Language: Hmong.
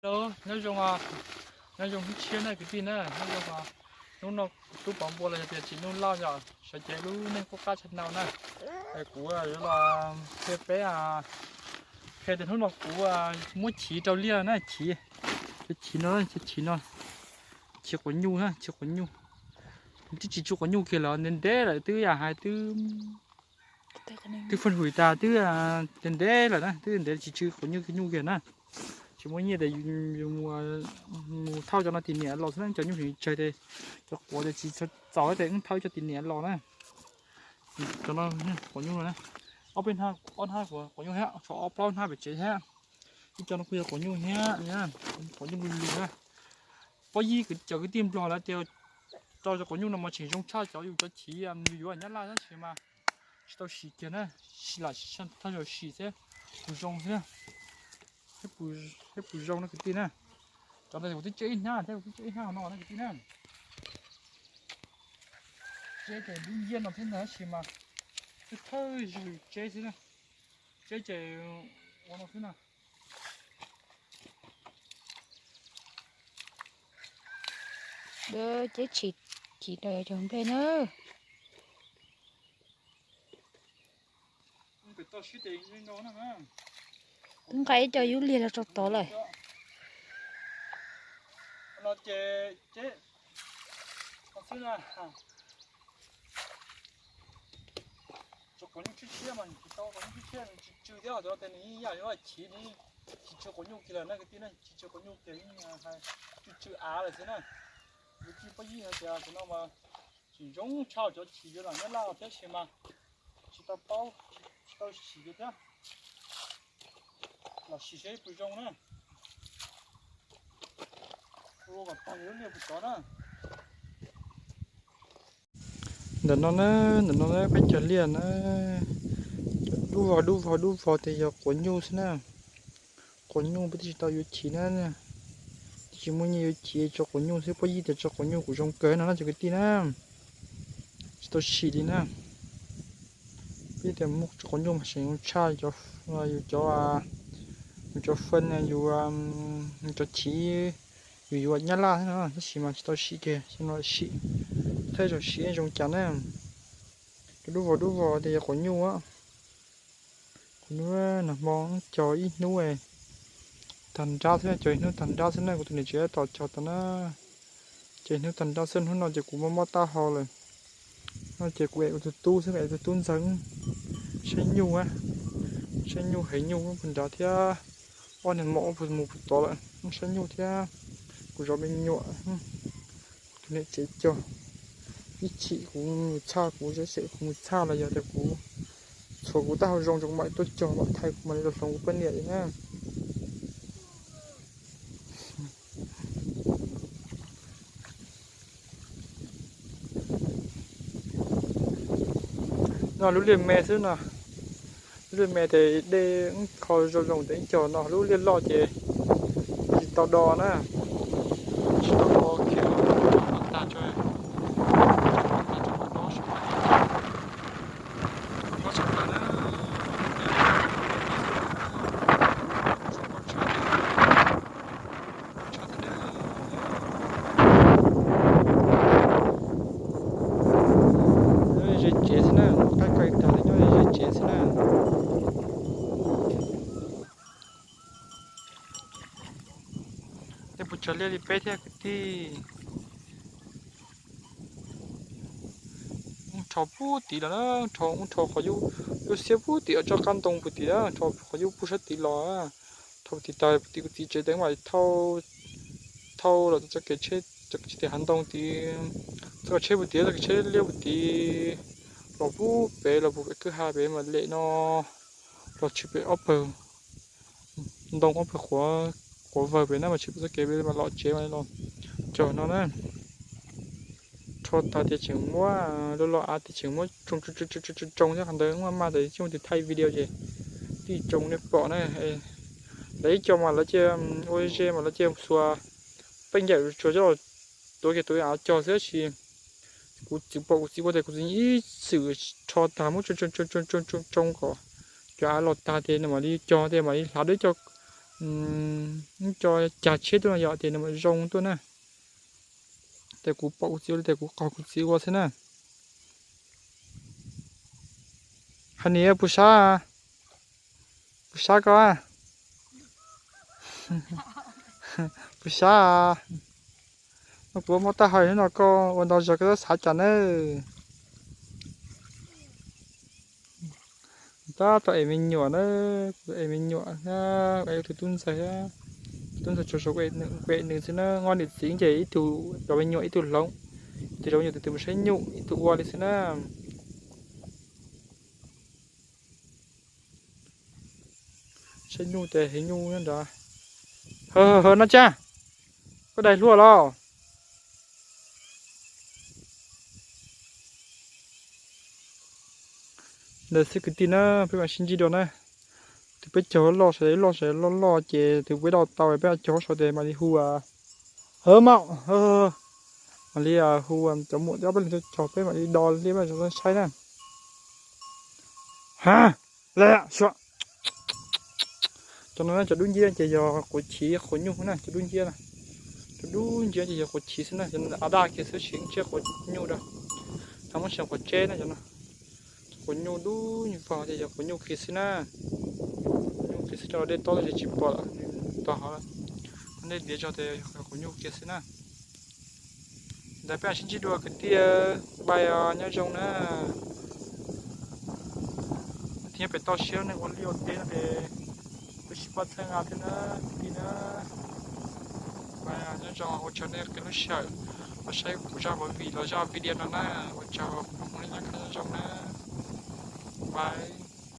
Hello, nyob zoo, nyob zoo hnub tshiab na kwv tij na, nyob zoo. Hnub no tub pov npua los yog tias tsis Nuj Lauj yom, sawv cev lub neej qub qab tshaj no na. Kuv yuav los qhia peb, qhia tias hnub no kuv muab chiv rau liaj na, chiv, cov chiv no, cov chiv no, chiv quav nyuj na, chiv quav nyuj. Twb tsis tsw quav nyuj kiag los ntev ntev lawm, twb yam hais twb, twb faj hum tas twb ntev ntev lawm na, twb ntev tsis tsw quav nyuj kiag na. Tsis muaj nyiaj tes mus thauj cov no tim niam los xwb na, cov nyuj tseem tsawg tes cov quav tes tsis txaus tes wb thauj cov tim niam los na. Cov no quav nyuj no na, ob peb hnab, ob hnab quav nyuj thiab, tshuav ob plaub hnab pem tsev thiab. Ib co no kuj yog quav nyuj thiab, quav nyuj lug lug na. Pob yib cov kwv tij Nplog lawv tias rau cov quav nyuj no mas tseem zoo tshaj cov yus cov chiv yus yuav Nyab Laj tab sis mas tsis tau sim kiag na, sim lam thauj zaum sim thiab puas zoo thiab, thiab puas zoo no kwv tij na. Cov no kuv twb tseb ib hnab thiab, kuv twb tseb ib hnab no na kwv tij na. Tseb ces dub nciab no thiab ntag tab sis mas thawj thawj zaug yus tseb xwb na. Tseb ces ua no xwb na. Ceb chim nrog cov nplej na. Twb nqa ib co yub liag los rau tod lawm. Cov quav nyuj tshiab tshiab mas tsis tau, quav nyuj tshiab tshiab tsis tsw thiab, cov no tes nws yeej yam yuav chiv, nws tsis tsw quav nyuj kiag lawm na kwv tij na, tsis tsw quav nyuj kiag, yeej hais tsw tsw av lawm xwb na. Kwv tij pob yib hais tias cov no mas tseem zoo tshaj cov chiv yuav los Nyab Laj thiab sis mas tsis tau paub, tsis tau sim kiag thiab. Los sim seb puas zoo na. Ua kom tag lub liaj puas tov na. Ntawm no na, ntawm no na peb cov liaj na, cov dub vog dub vog dub vog tes yog quav nyuj xwb na. Quav nyuj peb twb tsis tau yuav chiv na, twb tsis muaj nyiaj yuav chiv, tso quav nyuj xwb, pob yib tias tso quav nyuj kuj zoo kawg no na cov kwv tij na. Tsis tau sim li na. Peb tias muaj tso quav nyuj mas seem zoo tshaj yus cov, yus cov fab, yus cov chiv yus yuav Nyab Laj thiab no, tab sis mas tsis tau sim kiag, xyoo no sim, thawj zaug sim zoo cas na. Cov dub vog dub vog tias yog quav nyuj. Kuv nag hmo cog ib hnub tag nrab xwb, cog ib hnub tag nrab xwb na, kuv tus niam tsev tab tom cog tau na. Cog ib hnub tag nrab xwb, hnub no ces kuv mob mob taub hau lawm. No ces kuv ev kuv tus tub xwb, ev tus tub ntxawg saib nyuj, saib nyuj heev, nyuj puag nrad thiab, ob niag maum puag mus puag tod lawm, saib nyuj thiab. Kuv zov me nyuam, kuv tus niam tsev cog, ib chim kuv mus txhaj, kuv zov xwm kuv mus txhaj los yog tias kuv txhuav kuv taub hau zoo tso kuv mam li tuaj cog, mam thaij kuv mam li los hloov kuv poj niam li na. No lub liaj me xwb no, lub liaj me ces dej kho zoo zoo tes ib co no, lub liaj loj ces tsis tau do na, tsis tau do kiag, tag tso, tag tso no. Nyob ze tsev xwb na, qaij kaw tag nyob ze tsev xwb na. Nej puas tsawg liaj li peb thiab kwv tij? Ub rho pub tim los na, rho ub rho qhov yub, yub xiab pub tim tsob qab ntoo puv tim na, rho qhov yub pub sab tid los. Rho puv tim tag, puv tim kuv txiv tsev tes mam li thauj, thauj los txoj kev tsheb, txoj kev tsheb tim hav ntoo tid, txoj kev tsheb puv tid, txoj kev tsheb liab puv tid, los pub pem los puv pem kwj ha pem mam lem no, los tshwm pem ob pawg ntoo, ob pawg quav, quav vawg pem na, mam tshwm pem txoj kev pem mam los tsev mam los cog no na. Rho tag tias tseem muab, los los av tias tseem muab tsoo tsoo tsoo thiab, qhov ntawd maj maj tas tsis muaj tus thaij video ces tij tsoo nej pom na. Lawv ib co mas lawv cia ua ze mas lawv cia xuas pej ncaim tsuas coj los tuav kiag tus av cog xwb tab sis kuv txiv pom kuv txiv ua tias kuv txiv ib txwm rho tag muab tsoo tsoo tsoo tsoo tsoo kom cov av los tag ces nws mam li cog tias mam li hlav dib coj Ib co cag tsheb tuaj no yom, ces nws mam zoo tuaj na. Ces kuv pom kuv txiv ua li ces kuv qog kuv txiv ua xwb na. Hais niam, puas sab? Puas sab koj? Puas sab? No kuv muab taub hau no koj ua ntau zog koj txhob xav cas nawb. Tab tom ev me nyuam na, kuv ev me nyuam na, ev tus tub ntxawg, tus tub ntxawg tsuas kuv ev nws xwb na, nyob niam txiv ces ib tug cov me nyuam ib tug hloov, ib tug cov me nyuam tus twg mus saib nyuj ib tug ua li xwb na. Saib nyuj ces heev nyuj nrad. Hawv hawv hawv no tsa, koj dai hluas los? Ntawd xwb kwv tij na, peb mam sib ntsib dua na. Tus peb caug loj, sawv daws loj, sawv daws loj loj ces tus peb do tau peb caug sau tes mam li hu, hawv maum, mam li hu cov muam ob peb leeg tuaj caug peb mam li do li peb saib na. Ha, le, suav. Cov no cov dub nciab ces yog quav chiv quav nyuj na, cov dub nciab na. Cov dub nciab ces yog quav chiv xwb na, cov no av daj kiag xwb, tsis tsiab quav nyuj rau. Thaum muab sim quav tseb na cov no. Quav nyuj dub nyuj vog ces yog quav nyuj kiag xwb na. Quav nyuj kiag xwb, cov no dej tob tab sis tsis pom lawm, tog hov lawm. Nej ntiav zog ces yog quav nyuj kiag xwb na. Ntawd peb mam sib ntsib dua kwv tij, bye, nyob zoo na. Thiab pem toj siab neeg ua liaj ua teb no ces kuj sib pab txhawb nqa thiab na kwv tij na. Bye, nyob zoo, ua tsaug nej lub sij hawm los saib kuv zaj movie los zaj video no na. Ua tsaug, kuv Hmoob Hmoob li nyob zoo na. Bye.